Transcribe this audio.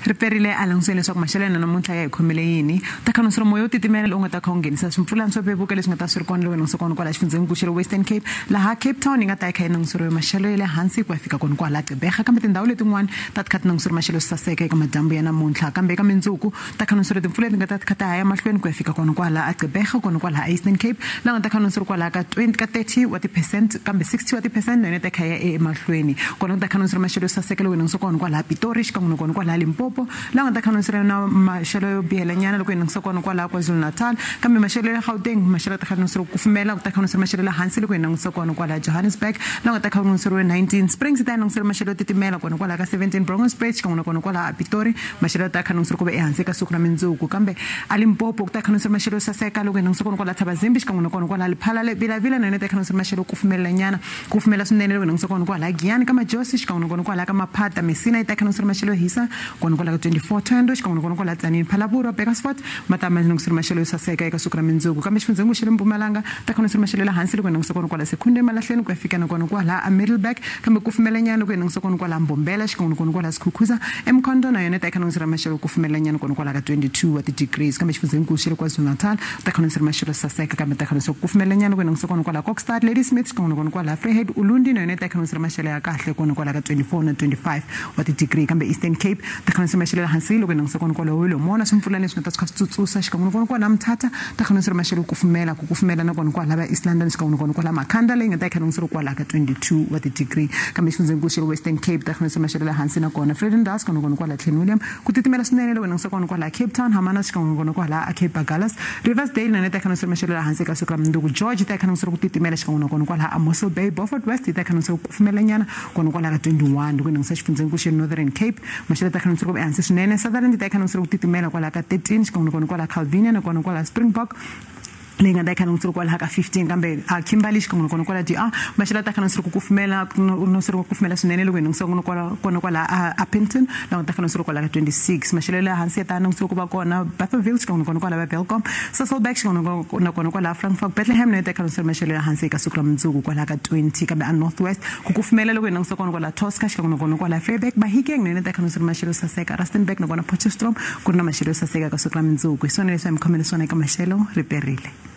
Riperile a languseni leswaku maxelo ya namuntlha ya hi khomele yini. Ta khanselo moya wo titimela lowu nga ta kha wu nghenisa swimpfulana swo vevuka leswi nga ta swi ri kona loko hi kona kwala xifundzhenikulu xa le Western Cape, laha Cape Town yi nga ta yi kha yi languseriwe maxelo ya le hansi ku ya fika kona kwala Gqeberha, kambe tindhawu letin'wana ta ti kha ti languseriwe maxelo yo saseka eka madyambu ya namuntlha. Kambe eka mindzuku ta khanselo timpfula leti nga ta ti kha ta ha ya mahlweni ku ya fika kona kwala Gqeberha, kona kwala Eastern Cape, laha nga ta khanselo kwala ka 20 ka 30 wa ti-percent, kambe 60 wa ti-percent na yona ta kha ya emahlweni. Kona ku ta khanselo maxelo yo saseka loko hi languse kona kwala Pitori xikan'we na kona kwala Limpopo, laha nga ta khanselo na maxelo yo bihelanyana loko hi languse kona kwala KwaZulu-Natal. Kambe maxelo ya Gauteng, maxelo ta khanselo ku kufumela, ku ta khanselo maxelo la hansi loko hi languse kona kwala Johannesburg, laha nga ta khanseriwe 19. Springs ta languseriwe maxelo yo titimela kona kwala ka 17. Bronkhorstspruit xikan'we na kona kwala Pitori, maxelo ta khanselo ku va ehansi ka siku ra mindzuku. Kambe a Limpopo ku ta khanselo maxelo yo saseka loko hi languse kona kwala Thabazimbi xikan'we na kona kwala Lephalale, Vilavila na yona ta khanselo maxelo yo kufumelanyana, ku kufumela swinene loko hi languse kona kwala Giyani ka Majosi xikan'we na kona kwala ka Maphata, Messina yi ta khanselo maxelo yo hisa kona kwala ka 24. Thohoyandou xikan'we na kona kwala Tzaneen, Phalaborwa, Burgersfort ma ta ma languseriwe maxelo yo saseka eka siku ra mindzuku. Kambe xifundzhenikulu xa le Mpumalanga ta khanselo maxelo ya le hansi loko hi languse kona kwala Secunda Emalahleni ku ya fika na kona kwala a Middelburg, kambe ku kufumelanyana loko hi languse kona kwala Mbombela xikan'we na kona kwala Skukuza. eMkhondo na yona ta khanselo maxelo ku kufumelanyana kona kwala ka 22 wa ti-degrees. Kambe xifundzhenikulu xa le KwaZulu-Natal ta khanselo maxelo saseka, kambe ta khanselo ku kufumelanyana loko hi languse kona kwala Kokstad, Ladysmith xikan'we na kona kwala Vryheid, Ulundi na yona ta khanselo maxelo ya kahle kona kwala ka 24 na 25 wa ti-degree. Kambe Eastern Cape ta khanselo maxelo ya hansi loko hi languse kona kwala Willowmore, swimpfulana leswi nga ta swi kha swi tsutsusa xikan'we na kona kwala Mthatha ta khanselo maxelo ku kufumela, ku kufumela na kona kwala va East London xikan'we na kona kwala Makhanda leyi nga ta yi kha languseriwe kwala ka 22 wa ti-degree. Kambe xifundzhenikulu xa le Western Cape ta khanselo maxelo ya hansi na kona Vredendal xikan'we na kona kwala Clanwilliam, ku titimela swinene loko hi languse kona kwala Cape Town, Hamana xikan'we na kona kwala Cape Agulhas, Riversdale na yona ta khanselo maxelo ya hansi eka siku ra mundzuku. George ta khanselo ku titimela xikan'we na kona kwala Mossel Bay, Beaufort West yi ta khanselo ku kufumelanyana kona kwala ka 21. Loko hi languse xifundzhenikulu xa Northern Cape, maxelo ta khanselo ku ehansi swinene. Sutherland ta khanselo ku titimela kwala ka 13 xikan'we na kona kwala Calvinia na kona kwala Springbok leyi nga ta yi kha languseriwe kwalaha ka 15. Kambe a Kimberley xikan'we na kona kwala DR, maxelo ta kha languseriwe ku kufumela, languseriwe ku kufumela swinene loko hi languseriwe kona kwala Upington, laha nga ta kha languseriwe kwala ka 26. Maxelo ya le hansi ya ta languseriwe ku va kona Bothaville xikan'we na kona kwala va Welkom, Sasolburg xikan'we na kona kwala Frankfort, Bethlehem na yona ta kha languseriwe maxelo ya hansi eka siku ra mundzuku kwala ka 20. Kambe a North West ku kufumela loko hi languseriwe kona kwala Tosca xikan'we na kona kwala Vryburg, Mahikeng na yona ta kha languseriwe maxelo yo saseka, Rustenburg na kona Potchefstroom ku ri na maxelo yo saseka ka siku ra mundzuku. Hi swona leswi a mi khomele swona eka maxelo. Riperile.